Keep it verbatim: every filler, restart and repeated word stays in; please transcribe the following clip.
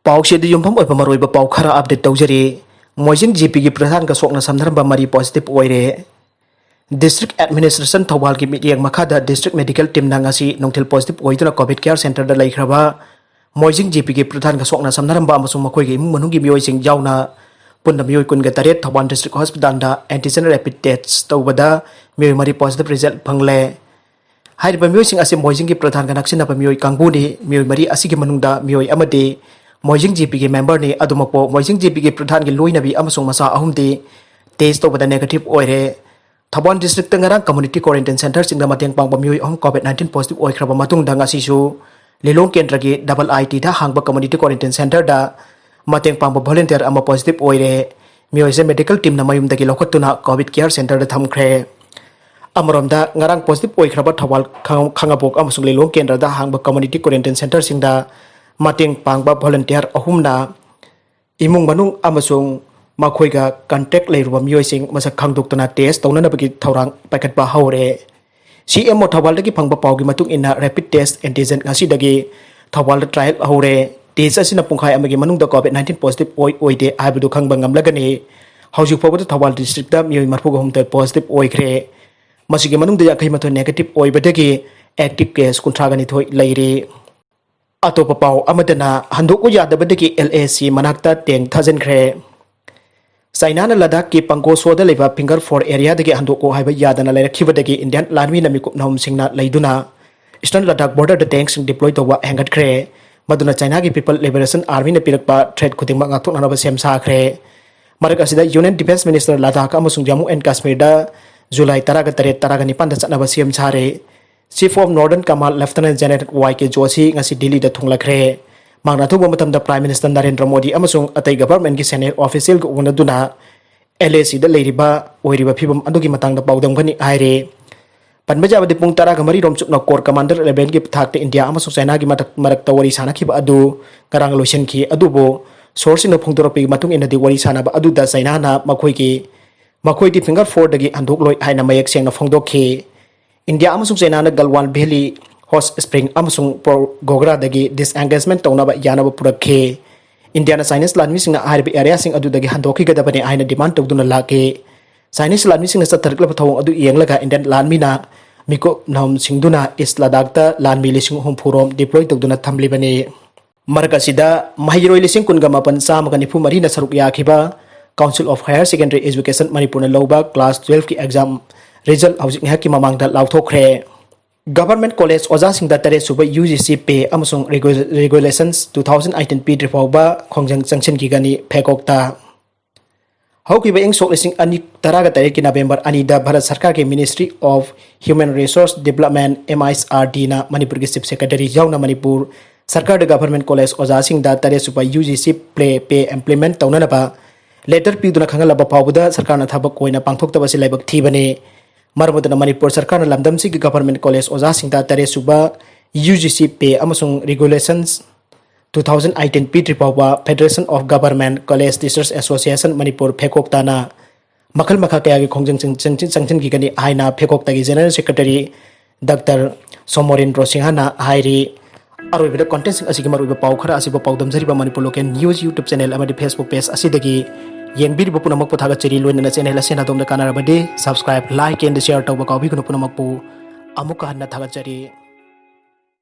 ꯄꯥꯎꯁꯤꯗ ꯌꯨꯝꯐꯝ ꯑꯣꯏꯕ ꯃꯔꯨꯑꯣꯏꯕ ꯄꯥꯎ ꯈꯔ ꯑꯞꯗꯦꯠ ꯇꯧꯖꯔꯤ꯫ ꯃꯣꯏꯖꯤꯡ ꯖꯤꯄꯤꯒꯤ ꯄ꯭ꯔꯙꯥꯟꯒ ꯁꯣꯛꯅ ꯁꯝꯅꯔꯝꯕ ꯃꯔꯤ ꯄꯣꯖꯤꯇꯤꯚ ꯑꯣꯏꯔꯦ꯫ ꯗꯤꯁꯇ꯭ꯔꯤꯛ ꯑꯦꯗꯃꯤꯅꯤꯁꯇ꯭ꯔꯦꯁꯟ ꯊꯧꯕꯥꯜꯒꯤ ꯃꯤꯠꯌꯦꯡ ꯃꯈꯥꯗ ꯗꯤꯁꯇ꯭ꯔꯤꯛ ꯃꯦꯗꯤꯀꯦꯜ ꯇꯤꯝꯅ ꯉꯁꯤ ꯅꯨꯡꯊꯤꯜ ꯄꯣꯖꯤꯇꯤꯚ ꯑꯣꯏꯗꯨꯅ ꯀꯣꯚꯤꯗ ꯀꯤꯌꯔ ꯁꯦꯟꯇꯔꯗ ꯂꯩꯈ꯭ꯔꯕ ꯃꯣꯏꯖꯤꯡ ꯖꯤꯄꯤꯒꯤ ꯄ꯭ꯔꯙꯥꯟꯒ ꯁꯣꯛꯅ ꯁꯝꯅꯔꯝꯕ ꯑꯃꯁꯨꯡ ꯃꯈꯣꯏꯒꯤ ꯏꯃꯨꯡ ꯃꯅꯨꯡꯒꯤ ꯃꯤꯑꯣꯏꯁꯤꯡ ꯌꯥꯎꯅ ꯄꯨꯟꯅ ꯃꯤꯑꯣꯏ ꯀꯨꯟꯒ ꯇꯔꯦꯠ ꯊꯧꯕꯥꯜ ꯗꯤꯁꯇ꯭ꯔꯤꯛ ꯍꯣꯁꯄꯤꯇꯥꯜꯗ ꯑꯦꯟꯇꯤꯖꯦꯟ ꯔꯦꯄꯤꯗ ꯇꯦꯁ ꯇꯧꯕꯗ ꯃꯤꯑꯣꯏ ꯃꯔꯤ ꯄꯣꯖꯤꯇꯤꯚ ꯔꯤꯖꯜꯠ ꯐꯪꯂꯦ꯫ ꯍꯥꯏꯔꯤꯕ ꯃꯤꯑꯣꯏꯁꯤꯡ ꯑꯁꯤ ꯃꯣꯏꯖꯤꯡꯒꯤ ꯄ꯭ꯔꯙꯥꯟꯒ ꯅꯛꯁꯤꯟꯅꯕ ꯃꯤꯑꯣꯏ ꯀꯥꯡꯕꯨꯅꯤ꯫ ꯃꯤꯑꯣꯏ ꯃꯔꯤ ꯑꯁꯤꯒꯤ ꯃꯅꯨꯡꯗ ꯃꯤꯑꯣꯏ ꯑꯃꯗꯤ ꯃꯣꯏꯖꯤꯡ ꯖꯤꯄꯤꯒꯤ ꯃꯦꯝꯕꯔꯅꯤ꯫ ꯑꯗꯨꯃꯛꯄꯨ ꯃꯣꯏꯖꯤꯡ ꯖꯤꯄꯤꯒꯤ ꯄ꯭ꯔꯙꯥꯟꯒꯤ ꯂꯣꯏꯅꯕꯤ ꯑꯃꯁꯨꯡ ꯃꯆꯥ ꯑꯍꯨꯝꯗꯤ ꯇꯦꯁ ꯇꯧꯕꯗ ꯅꯦꯒꯦꯇꯤꯚ ꯑꯣꯏꯔꯦ꯫ ꯊꯧꯕꯥꯜ ꯗꯤꯁꯇ꯭ꯔꯤꯛꯇ ꯉꯔꯥꯡ ꯀꯝꯃ꯭ꯌꯨꯅꯤꯇꯤ ꯀ꯭ꯋꯥꯔꯦꯟꯇꯤꯟ ꯁꯦꯟꯇꯔꯁꯤꯡꯗ ꯃꯇꯦꯡ ꯄꯥꯡꯕ ꯃꯤꯑꯣꯏ ꯑꯍꯨꯝ ꯀꯣꯚꯤꯗ ꯅꯥꯏꯟꯇꯤꯟ ꯄꯣꯖꯤꯇꯤꯚ ꯑꯣꯏꯈ꯭ꯔꯕ ꯃꯇꯨꯡꯗ ꯉꯁꯤꯁꯨ ꯂꯤꯂꯣꯡ ꯀꯦꯟꯗ꯭ꯔꯒꯤ ꯗꯕꯜ ꯑꯥꯏ ꯇꯤꯗ ꯍꯥꯡꯕ ꯀꯝꯃ꯭ꯌꯨꯅꯤꯇꯤ ꯀ꯭ꯋꯥꯔꯦꯟꯇꯤꯟ ꯁꯦꯟꯇꯔꯗ ꯃꯇꯦꯡ ꯄꯥꯡꯕ ꯚꯣꯂꯨꯟꯇꯤꯌꯔ ꯑꯃ ꯄꯣꯖꯤꯇꯤꯚ ꯑꯣꯏꯔꯦ꯫ ꯃꯤꯑꯣꯏꯁꯦ ꯃꯦꯗꯤꯀꯦꯜ ꯇꯤꯝꯅ ꯃꯌꯨꯝꯗꯒꯤ ꯂꯧꯈꯠꯇꯨꯅ ꯀꯣꯚꯤꯗ ꯀꯤꯌꯔ ꯁꯦꯟꯇꯔꯗ ꯊꯝꯈ꯭ꯔꯦ꯫ ꯑꯃꯔꯣꯝꯗ, ꯉꯔꯥꯡ ꯄꯣꯖꯤꯇꯤꯚ ꯑꯣꯏꯈ꯭ꯔꯕ ꯊꯧꯕꯥꯜ ꯈꯥꯡ-, ꯈꯥꯡꯉꯕꯣꯛ ꯑꯃꯁꯨꯡ ꯂꯤꯂꯣꯡ ꯀꯦꯟꯗ꯭ꯔꯗ ꯍꯥꯡꯕ ꯀꯝꯃ꯭ꯌꯨꯅꯤꯇꯤ ꯀ꯭ꯋꯥꯔꯦꯟꯇꯤꯟ ꯁꯦꯟꯇꯔꯁꯤꯡꯗ ꯃꯇꯦꯡ ꯄꯥꯡꯕ ꯚꯣꯂꯨꯟꯇꯤꯌꯔ ꯑꯍꯨꯝꯅ ꯏꯃꯨꯡ ꯃꯅꯨꯡ ꯑꯃꯁꯨꯡ ꯃꯈꯣꯏꯒ ꯀꯟꯇꯦꯛ ꯂꯩꯔꯨꯕ ꯃꯤꯑꯣꯏꯁꯤꯡ ꯃꯁꯛ ꯈꯪꯗꯣꯛꯇꯨꯅ ꯇꯦꯁ ꯇꯧꯅꯅꯕꯒꯤ ꯊꯧꯔꯥꯡ ꯄꯥꯏꯈꯠꯄ ꯍꯧꯔꯦ꯫ ꯁꯤ ꯑꯦꯝ ꯑꯣ ꯊꯧꯕꯥꯜꯗꯒꯤ ꯐꯪꯕ ꯄꯥꯎꯒꯤ ꯃꯇꯨꯡ ꯏꯟꯅ, ꯔꯦꯄꯤꯗ ꯇꯦꯁ ꯑꯦꯟꯇꯤꯖꯦꯟ ꯉꯁꯤꯗꯒꯤ ꯊꯧꯕꯥꯜꯗ ꯇ꯭ꯔꯥꯏꯌꯦꯜ ꯍꯧꯔꯦ꯫ ꯇꯦꯁ ꯑꯁꯤꯅ ꯄꯨꯡꯈꯥꯏ ꯑꯃꯒꯤ ꯃꯅꯨꯡꯗ ꯀꯣꯚꯤꯗ ꯅꯥꯏꯟꯇꯤꯟ ꯄꯣꯖꯤꯇꯤꯚ ꯑꯣꯏ ꯑꯣꯏꯗꯦ ꯍꯥꯏꯕꯗꯨ ꯈꯪꯕ ꯉꯝꯂꯒꯅꯤ꯫ ꯍꯧꯖꯤꯛ ꯐꯥꯎꯕꯗ ꯊꯧꯕꯥꯜ ꯗꯤꯁꯇ꯭ꯔꯤꯛꯇ ꯃꯤꯑꯣꯏ ꯃꯔꯤꯐꯨꯒ ꯍꯨꯝꯗꯣꯏ ꯄꯣꯖꯤꯇꯤꯚ ꯑꯣꯏꯈ꯭ꯔꯦ꯫ ꯃꯁꯤꯒꯤ ꯃꯅꯨꯡꯗ ꯌꯥꯡꯈꯩ ꯃꯥꯊꯣꯏ ꯅꯦꯒꯦꯇꯤꯚ ꯑꯣꯏꯕꯗꯒꯤ ꯑꯦꯛꯇꯤꯚ ꯀꯦꯁ ꯀꯨꯟꯊ꯭ꯔꯥꯒ ꯅꯤꯊꯣꯏ ꯂꯩꯔꯤ꯫ ꯑꯇꯣꯞꯄ ꯄꯥꯎ ꯑꯃꯗꯅ, ꯍꯟꯗꯣꯛꯎ ꯌꯥꯗꯕꯗꯒꯤ ꯑꯦꯜ ꯑꯦ ꯁꯤ ꯃꯅꯥꯛꯇ ꯇꯦꯡ ꯊꯥꯖꯤꯟꯈ꯭ꯔꯦ꯫ ꯆꯥꯏꯅꯥꯅ ꯂꯗꯥꯈꯀꯤ ꯄꯪꯒꯣꯁꯣꯗ ꯂꯩꯕ ꯐꯤꯡꯒꯔ ꯐꯣꯔ ꯑꯦꯔꯤꯌꯥꯗꯒꯤ ꯍꯟꯗꯣꯛꯎ ꯍꯥꯏꯕ ꯌꯥꯗꯅ ꯂꯩꯔꯛꯈꯤꯕꯗꯒꯤ ꯏꯟꯗꯤꯌꯥꯟ ꯑꯥꯔꯃꯤꯅ ꯃꯤꯀꯨꯞ ꯅꯍꯨꯝꯁꯤꯡꯅ ꯂꯩꯗꯨꯅ ꯏꯁꯇꯔꯟ ꯂꯗꯥꯈ ꯕꯣꯔꯗꯔꯗ ꯇꯦꯡꯁꯤꯡ ꯗꯤꯄ꯭ꯂꯣꯏ ꯇꯧꯕ ꯍꯦꯟꯒꯠꯈ꯭ꯔꯦ꯫ ꯃꯗꯨꯅ ꯆꯥꯏꯅꯥꯒꯤ ꯄꯤꯄꯜ ꯂꯤꯕꯔꯦꯁꯟ ꯑꯥꯔꯃꯤꯅ ꯄꯤꯔꯛꯄ ꯊ꯭ꯔꯦꯠ ꯈꯨꯗꯤꯡꯃꯛ ꯉꯥꯛꯊꯣꯛꯅꯅꯕ ꯁꯦꯝ ꯁꯥꯈ꯭ꯔꯦ꯫ ꯃꯔꯛ ꯑꯁꯤꯗ, ꯌꯨꯅꯤꯌꯟ ꯗꯤꯐꯦꯟꯁ ꯃꯤꯅꯤꯁꯇꯔ ꯂꯗꯥꯈ ꯑꯃꯁꯨꯡ ꯖꯝꯃꯨ ꯑꯦꯟ ꯀꯥꯁꯃꯤꯔꯗ ꯖꯨꯂꯥꯏ ꯇꯔꯥꯒ ꯇꯔꯦꯠ, ꯇꯔꯥꯒ ꯅꯤꯄꯥꯟꯗ ꯆꯠꯅꯕ ꯁꯦꯝ ꯁꯥꯔꯦ꯫ Chief of northern command lieutenant general Y K Joshi ꯉꯁꯤ ꯗꯤꯜꯂꯤꯗ ꯊꯨꯡꯂꯈ꯭ꯔꯦ꯫ ꯃꯍꯥꯛꯅ ꯑꯊꯨꯕ ꯃꯇꯝꯗ ꯄ꯭ꯔꯥꯏꯝ ꯃꯤꯅꯤꯁꯇꯔ ꯅꯔꯦꯟꯗ꯭ꯔ ꯃꯣꯗꯤ ꯑꯃꯁꯨꯡ ꯑꯇꯩ ꯒꯚꯔꯟꯃꯦꯟꯠꯀꯤ ꯁꯦꯅꯤꯌꯔ ꯑꯣꯐꯤꯁꯤꯌꯦꯜꯒ ꯎꯅꯗꯨꯅ ꯑꯦꯜ ꯑꯦ ꯁꯤꯗ ꯂꯩꯔꯤꯕ, ꯑꯣꯏꯔꯤꯕ ꯐꯤꯕꯝ ꯑꯗꯨꯒꯤ ꯃꯇꯥꯡꯗ ꯄꯥꯎꯗꯝꯒꯅꯤ ꯍꯥꯏꯔꯦ꯫ ꯄꯟꯕ ꯌꯥꯕꯗꯤ, ꯄꯨꯡ ꯇꯔꯥꯒ ꯃꯔꯤ ꯔꯣꯝ ꯆꯨꯞꯅ ꯀꯣꯔ ꯀꯃꯥꯟꯗꯔ ꯂꯦꯚꯦꯜꯒꯤ ꯊꯥꯛꯇ ꯏꯟꯗꯤꯌꯥ ꯑꯃꯁꯨꯡ ꯆꯥꯏꯅꯥꯒꯤ ꯃꯊꯛ-, ꯃꯔꯛꯇ ꯋꯥꯔꯤ ꯁꯥꯅꯈꯤꯕ ꯑꯗꯨ ꯉꯔꯥꯡ ꯂꯣꯏꯁꯤꯟꯈꯤ꯫ ꯑꯗꯨꯕꯨ ꯁꯣꯔꯁꯁꯤꯡꯅ ꯐꯣꯡꯗꯣꯔꯛꯄꯒꯤ ꯃꯇꯨꯡ ꯏꯟꯅꯗꯤ, ꯋꯥꯔꯤ ꯁꯥꯅꯕ ꯑꯗꯨꯗ ꯆꯥꯏꯅꯥꯅ ꯃꯈꯣꯏꯒꯤ, ꯃꯈꯣꯏꯗꯤ ꯐꯤꯡꯒꯔ ꯐꯣꯔꯗꯒꯤ ꯍꯟꯗꯣꯛꯂꯣꯏ ꯍꯥꯏꯅ ꯃꯌꯦꯛ ꯁꯦꯡꯅ ꯐꯣꯡꯗꯣꯛꯈꯤ꯫ ꯏꯟꯗꯤꯌꯥ ꯑꯃꯁꯨꯡ ꯆꯥꯏꯅꯥꯅ ꯒꯜꯋꯥꯟ ꯚꯦꯂꯤ, ꯍꯣꯠ ꯁ꯭ꯄ꯭ꯔꯤꯡ ꯑꯃꯁꯨꯡ ꯄꯣꯔ ꯒꯣꯒ꯭ꯔꯥꯗꯒꯤ ꯗꯤꯁꯑꯦꯡꯒꯦꯖꯃꯦꯟꯠ ꯇꯧꯅꯕ ꯌꯥꯅꯕ ꯄꯨꯔꯛꯈꯤ꯫ ꯏꯟꯗꯤꯌꯥꯅ ꯆꯥꯏꯅꯤꯁ ꯂꯥꯟꯃꯤꯁꯤꯡꯅ ꯍꯥꯏꯔꯤꯕ ꯑꯦꯔꯤꯌꯥꯁꯤꯡ ꯑꯗꯨꯗꯒꯤ ꯍꯟꯗꯣꯛꯈꯤꯒꯗꯕꯅꯤ ꯍꯥꯏꯅ ꯗꯤꯃꯥꯟ ꯇꯧꯗꯨꯅ ꯂꯥꯛꯈꯤ꯫ ꯆꯥꯏꯅꯤꯁ ꯂꯥꯟꯃꯤꯁꯤꯡꯅ ꯆꯠꯊꯔꯛꯂꯕ ꯊꯧꯑꯣꯡ ꯑꯗꯨ ꯌꯦꯡꯂꯒ ꯏꯟꯗꯤꯌꯟ ꯂꯥꯟꯃꯤꯅ ꯃꯤꯀꯨꯞ ꯅꯍꯨꯝ ꯁꯤꯡꯗꯨꯅ ꯏꯁ ꯂꯗꯥꯛꯇ ꯂꯥꯟꯃꯤ ꯂꯤꯁꯤꯡ ꯍꯨꯝꯐꯨ ꯔꯣꯝ ꯗꯤꯄ꯭ꯂꯣꯏ ꯇꯧꯗꯨꯅ ꯊꯝꯂꯤꯕꯅꯤ꯫ ꯃꯔꯛ ꯑꯁꯤꯗ ꯃꯍꯩꯔꯣꯏ ꯂꯤꯁꯤꯡ ꯀꯨꯟꯒ ꯃꯥꯄꯟ ꯆꯥꯝꯃꯒ ꯅꯤꯐꯨ ꯃꯔꯤꯅ ꯁꯔꯨꯛ ꯌꯥꯈꯤꯕ Council of Higher Secondary Education ꯃꯅꯤꯄꯨꯔꯅ ꯂꯧꯕ class twelve ꯀꯤ exam result ꯍꯧꯖꯤꯛ ꯉꯥꯏꯍꯥꯛꯀꯤ ꯃꯃꯥꯡꯗ ꯂꯥꯎꯊꯣꯛꯈ꯭ꯔꯦ꯫ Government college ꯑꯣꯖꯥꯁꯤꯡꯗ ꯇꯔꯦꯠ ꯁꯨꯕ U G C pay ꯑꯃꯁꯨꯡ regulations two thousand eighteen ꯄꯤꯗ꯭ꯔꯤ ꯐꯥꯎꯕ ꯈꯣꯡꯖꯪ ꯆꯪꯁꯤꯟꯈꯤꯒꯅꯤ ꯐꯦꯀꯣꯛꯇ꯫ ꯍꯧꯈꯤꯕ ꯏꯪ ꯁꯣꯛ ꯂꯤꯁꯤꯡ ꯑꯅꯤ ꯇꯔꯥꯒ ꯇꯔꯦꯠꯀꯤ ꯅꯕꯦꯝꯕꯔ ꯑꯅꯤꯗ ꯚꯥꯔꯠ ꯁꯔꯀꯥꯔꯒꯤ Ministry of Human Resource Development, M H R D ꯅ ꯃꯅꯤꯄꯨꯔꯒꯤ Chief Secretary ꯌꯥꯎꯅ ꯃꯅꯤꯄꯨꯔ ꯁꯔꯀꯥꯔꯗ government college ꯑꯣꯖꯥꯁꯤꯡꯗ ꯇꯔꯦꯠ ꯁꯨꯕ U G C pay, pay implement ꯇꯧꯅꯅꯕ letter ꯄꯤꯗꯨꯅ ꯈꯪꯍꯜꯂꯕ ꯐꯥꯎꯕꯗ ꯁꯔꯀꯥꯔꯅ ꯊꯕꯛ ꯑꯣꯏꯅ ꯄꯥꯡꯊꯣꯛꯇꯕ ꯑꯁꯤ ꯂꯥꯏꯕꯛ ꯊꯤꯕꯅꯤ꯫ ꯃꯔꯝ ꯑꯗꯨꯅ ꯃꯅꯤꯄꯨꯔ ꯁꯔꯀꯥꯔꯅ ꯂꯝꯗꯝꯁꯤꯒꯤ government college ꯑꯣꯖꯥꯁꯤꯡꯗ ꯇꯔꯦꯠ ꯁꯨꯕ U G C pay ꯑꯃꯁꯨꯡ regulations two thousand eighteen ꯄꯤꯗ꯭ꯔꯤ ꯐꯥꯎꯕ Federation of Government College Teachers Association Manipur ꯐꯦꯀꯣꯛꯇꯅ ꯃꯈꯜ ꯃꯈꯥ ꯀꯌꯥꯒꯤ ꯈꯣꯡꯖꯪ ꯆꯪ-, ꯆꯪ-, ꯆꯪꯁꯤꯟꯈꯤꯒꯅꯤ ꯍꯥꯏꯅ ꯐꯦꯀꯣꯛꯇꯒꯤ General Secretary Doctor ꯁꯣꯃꯣꯔꯤꯟ ꯔꯣꯁꯤꯡꯍꯅ ꯍꯥꯏꯔꯤ꯫ ꯑꯔꯣꯏꯕꯗ contentꯁꯤꯡ ꯑꯁꯤꯒꯤ ꯃꯔꯨꯑꯣꯏꯕ ꯄꯥꯎ ꯈꯔ ꯑꯁꯤꯕꯨ ꯄꯥꯎꯗꯝꯖꯔꯤꯕ Manipur Local News YouTube channel ꯑꯃꯗꯤ Facebook page ꯑꯁꯤꯗꯒꯤ ꯌꯦꯡꯕꯤꯔꯤꯕ ꯄꯨꯝꯅꯃꯛꯄꯨ ꯊꯥꯒꯠꯆꯔꯤ꯫ ꯂꯣꯏꯅꯅ channel ꯑꯁꯤꯅ ꯑꯗꯣꯝꯗ ꯀꯥꯟꯅꯔꯕꯗꯤ subscribe, like and share ꯇꯧꯕ ꯀꯥꯎꯕꯤꯒꯅꯨ꯫ ꯄꯨꯝꯅꯃꯛꯄꯨ ꯑꯃꯨꯛꯀ ꯍꯟꯅ ꯊꯥꯒꯠꯆꯔꯤ꯫